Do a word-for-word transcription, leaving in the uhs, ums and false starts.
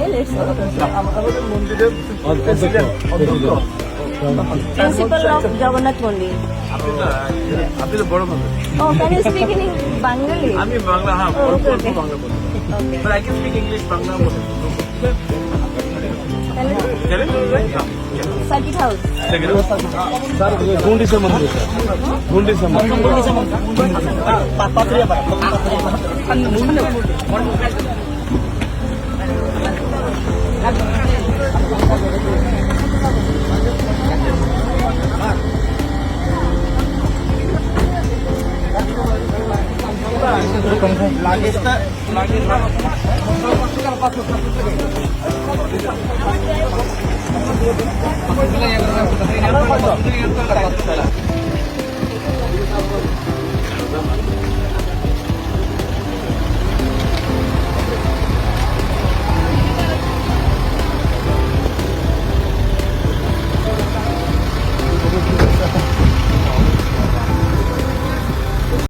আমাদের মন্দিরের প্রেসিডেন্ট অধ্যক্ষ। প্রিন্সিপাল অফ জগন্নাথ মন্দির। আপনি তো, আপনি তো বড় মানুষ। Oh, can you speak in Bengali? আমি বাংলা, হ্যাঁ, Oh, okay, okay. বাংলা বলি। Okay. But I can speak English, Bangla বলি। Hello? Can I? Circuit House. Sir, Gundicha মন্দির, স্যার। গুন্ডিচা মন্দির।